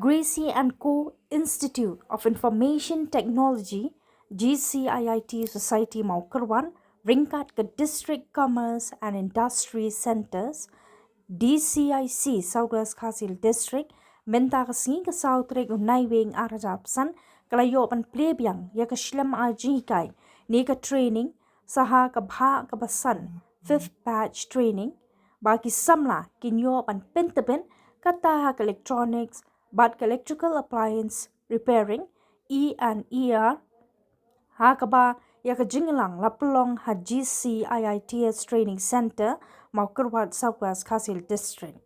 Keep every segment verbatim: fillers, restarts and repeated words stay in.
Gracie and Co Institute of Information Technology, G C I I T Society Mawkyrwat, ryngkat ka District Commerce and Industry Centres, D C I C South West Khasi Hills District, mynta ka sngi ka saw tarik u Naiwieng ar hajar arphew san, ka la ïoh ban plie biang ïa ka shlem ai jinghikai ne ka training, sa ha ka bhah kaba san, fifth batch training, ba ki samla kin ïoh ban pyntbit kata ha ka electronics bad ka electrical appliance repairing, E and E R, ha kaba ïa ka jingïalang la pynlong ha G C I I T S Training Centre, Mawkyrwat, South West Khasi Hills District.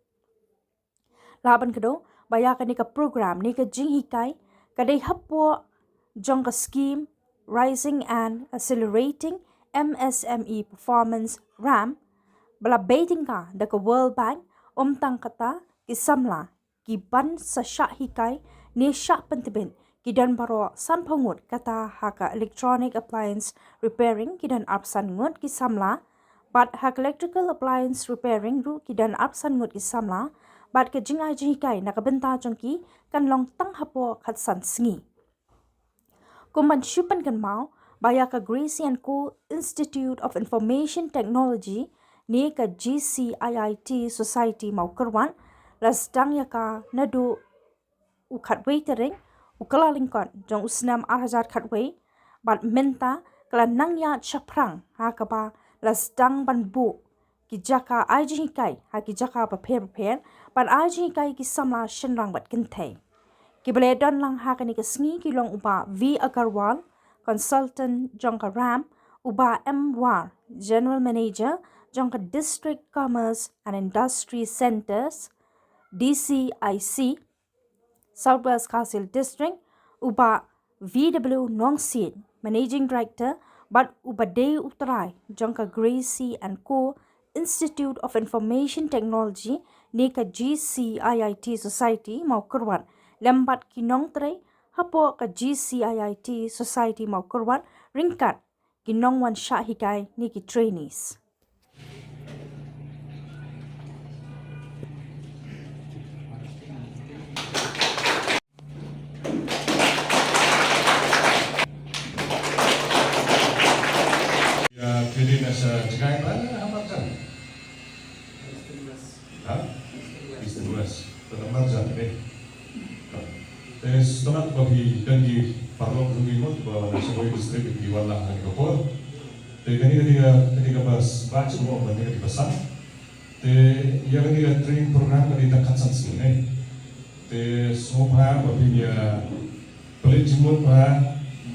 Lah ban kdew ba ïa kane ka program ne ka jinghikai ka dei hapoh jong ka scheme Rising and Accelerating M S M E Performance, RAM, ba la bei tyngka da ka World Bank. Ym tang kata, ki samla kiban sa shah hikai ne shah pyntbit ki don baroh sanphew ngut, kata ha ka electronic appliance repairing ki don arphew san ngut ki samla, bad ha ka electrical appliance repairing ruh ki don arphew san ngut ki samla, bad ka jingai jinghikai na ka bynta jong ki kan long tang hapoh khatsan sngi. Kum ban shu pynkynmaw ba ïa ka Gracie and Co Institute of Information Technology ne ka G C I I T Society Mawkyrwat la sdang ïa ka naduh u khatwei tarik u Kyllalyngkot jong u snem ar hajar khatwei, bad mynta ka la nang ïaid shaphrang ha kaba la sdang ban buh ki jaka ai jinghikai ha ki jaka bapher bapher, bad ai jinghikai ki samla shynrang bad kynthei. Kiba la don lang ha kane ka sngi ki long u Bah V Agarwal, Consultant jong ka RAM, u Bah M War, General Manager jong ka District Commerce and Industry Centres, D C I C South West Khasi Hills District, u Bah V W Nongsiej, Managing Director, bad uba dei u trai jong ka Gracie and Co Institute of Information Technology ne ka G C I I T Society Mawkyrwat, lem bad ki nongtrei hapoh ka G C I I T Society Mawkyrwat, ryngkat ki nongwan shah hikai ne ki trainees. Ïa, phi dei na sa jngai ba na ha Marjan? Ha? Eastern West. Te na Marjan, eh. Te sngewbha ba phi don ki paralok jong ngi mo ba na sa kawei district ki wan lang ha kane ka por. Te kane ka dei ka, kane ka batch, batch mo, kane ka dei ka batch ba san. Te ïa kane ka training program ka dei tang khatsan sngi, eh. Te sngewbha ba phin ïa pynleit jingmut bha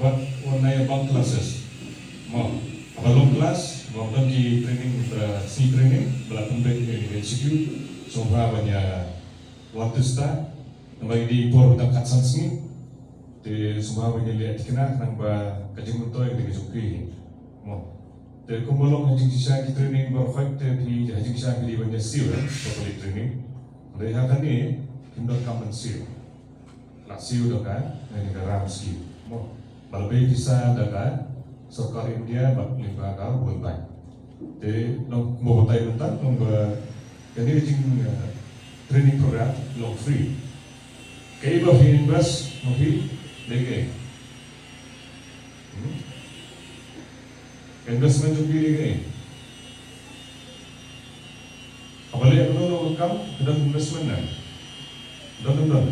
bad wan ïa bunk classes. Mo, haba long class, ba don ki training, eh, sngi training, ba la pynbeit ïa ki M C Q, sngewbha ban ïa wan tista, namar ki dei por ba tang khatsan sngi. Te sngewbha ban ïa leh thikna khnang ba ka jingmyntoi ka dei ka jong phi. Mo. Te kumba long ha jingshisha ki training baroh khoit te phi ha jingshisha phi dei ban ïa siew, eh, properly training. Hynrei ha kane phim donkam ban siew. La siew da ka, eh, ka RAM scheme. Mo. Ba la bei pisa da ka sorkar India bad lyngba ka World Bank. Te long kumba batai mynta long ba kane ka jing, eh, training program long free. Kaei ba phi invest ma phi dei kaei? Hmm? Investment jong phi dei kaei? Haba leh kumno ka kam, ka don investment na. Don, don, don.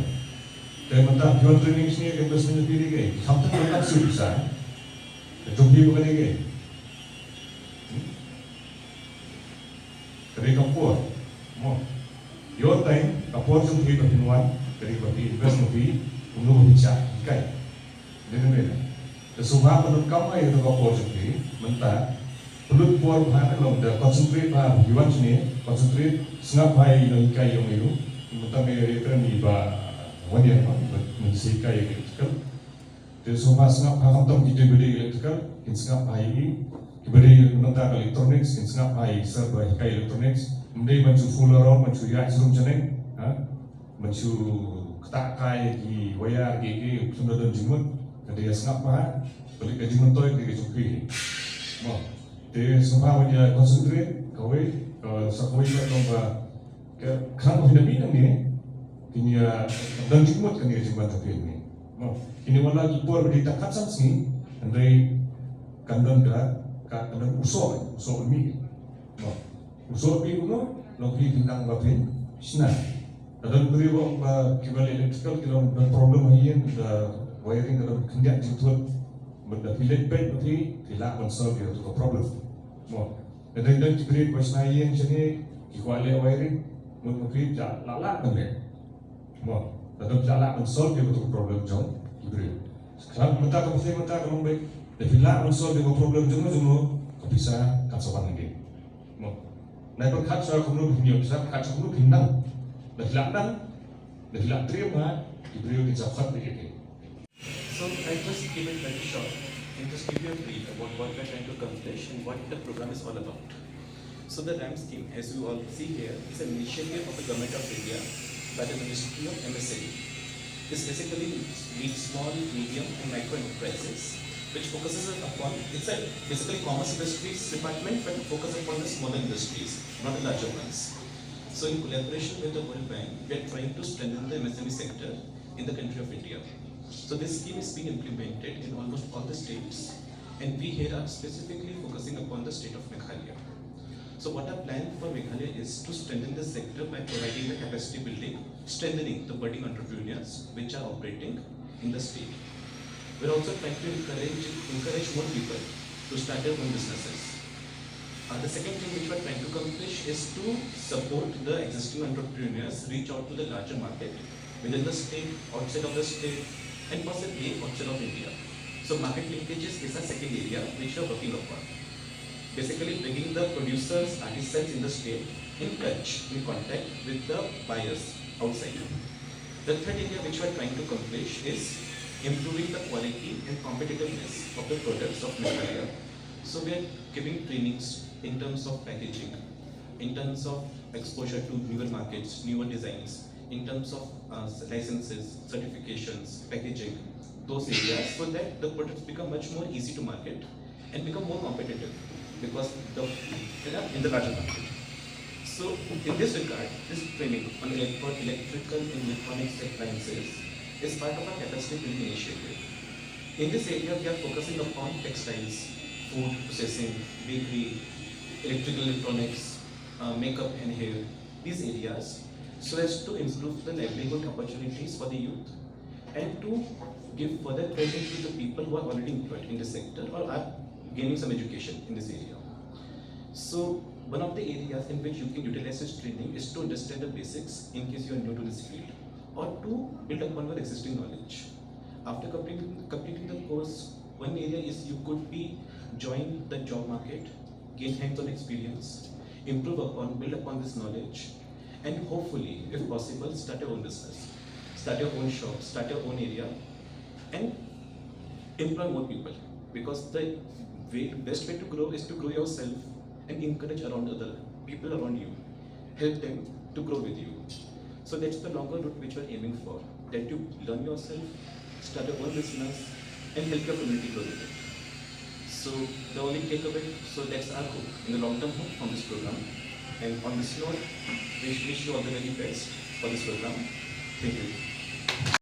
Te mynta phi wan training shane, ka investment jong phi dei kaei? Khamtam ka kam siew pisa. Ka jong phi ba ka dei kaei? Hmm? Ka dei ka por. Mo. Your time, ka por jong phi ba phin wan, ka dei ba phi invest ma phi, kumno ba phin shah hikai. Dei ne em? Te sngewbha ba donkam ïa kata ka por jong phi mynta. Pynlut por bha, ka long da concentrate bha, phi wan shane, concentrate, sngap bha ïa ino i hikai ïong aïu. Mynta me re kren i ba wan ïa ma, ba mynsiem hikai ïa ka electrical. Te sngewbha sngap bha, khamtam kito kiba dei electrical kin sngap bha ïa i, kiba dei mynta ka electronics kin sngap bha ïa i sir ba hikai electronics. Ym dei ban shu fool around, ban shu ïaid sha rum sha neng, ha? Ban shu ktah kai ki wire ki ki, ym da don jingmut. Ka dei ïa sngap bha, ka dei ka jingmyntoi ka dei ka jong phi. Mo. Te sngewbha ban ïa concentrate, kawei, eh, sa kawei ka long ba, ka, khnang ba phin da mih nangne, Kine, ah, dang jingmut kane ka jingban ka phi ne. Mo, kine wat la ki por ba dei tang khatsan sngi, hynrei kan don ka, ka, kan don u soh, u soh mih. Mo, u soh mih kumno, long phi ki nang ba phin shna. Ka don briew ba kiba leh electrical ki long don problem ha ïing, da wiring ka don khyndiat jingthut. Bad da phi leit peit ba phi, phi lah ban solve ïa ka problem. Mo, ka don don ki briew ba shna ïing shane, ki kwah leh wiring, mut ba phi, phi lah lah ban leh. Mo, lada phi lah ban solve ïa ka problem jong ki briew. Khlem mynta ka pyrthei mynta ka long beit. Lada phi lah ban solve ïa ka problem jong no jong no, ka pisa kan sa wan hangne. Mo, nai pyrkhat shuwa kumno phin ïoh pisa, pyrkhat shuwa kumno phin nang. Lada phi lah nang, lada phi lah trei ha, ki briew kin sa khot beit ïa phi. So I just keep it very short and just give you a brief about what we're trying to accomplish and what the program is all about. So the ramp scheme, as you all see here, is an initiative of the Government of India by the Ministry of M S M E. This basically meets small, medium and micro enterprises, which focuses upon, it's a basically commerce industries department, but focus upon the smaller industries, not the larger ones. So in collaboration with the World Bank, we are trying to strengthen the M S M E sector in the country of India. So this scheme is being implemented in almost all the states, and we here are specifically focusing upon the state of Meghalaya. So what our plan for Meghalaya is to strengthen the sector by providing the capacity building, strengthening the budding entrepreneurs which are operating in the state. We're also trying to encourage, encourage more people to start their own businesses. Uh, the second thing which we're trying to accomplish is to support the existing entrepreneurs reach out to the larger market within the state, outside of the state, and possibly outside of India. So market linkages is a second area which we are working upon. Basically bringing the producers, artisans in the state in touch, in contact with the buyers outside. The third area which we are trying to accomplish is improving the quality and competitiveness of the products of Meghalaya. So we are giving trainings in terms of packaging, in terms of exposure to newer markets, newer designs, in terms of uh, licenses, certifications, packaging, those areas, so that the products become much more easy to market and become more competitive because the, you know, in the larger market. So in this regard, this training on electro- electrical and electronics appliances is part of our capacity building initiative. In this area, we are focusing upon textiles, food processing, bakery, electrical electronics, uh, makeup and hair, these areas, so as to improve the livelihood opportunities for the youth and to give further training to the people who are already employed in this sector or are gaining some education in this area. So one of the areas in which you can utilize this training is to understand the basics in case you are new to this field, or to build upon your existing knowledge. After completing, completing the course, one area is you could be join the job market, gain hands-on experience, improve upon, build upon this knowledge, and hopefully, if possible, start your own business, start your own shop, start your own area, and employ more people. Because the way, best way to grow is to grow yourself and encourage around other people around you, help them to grow with you. So that's the longer route which we're aiming for, that you learn yourself, start your own business, and help your community grow with it. So the only takeaway, so that's our hope, in the long term hope from this program. And on this note, we wish you all the very best for this program. Thank you.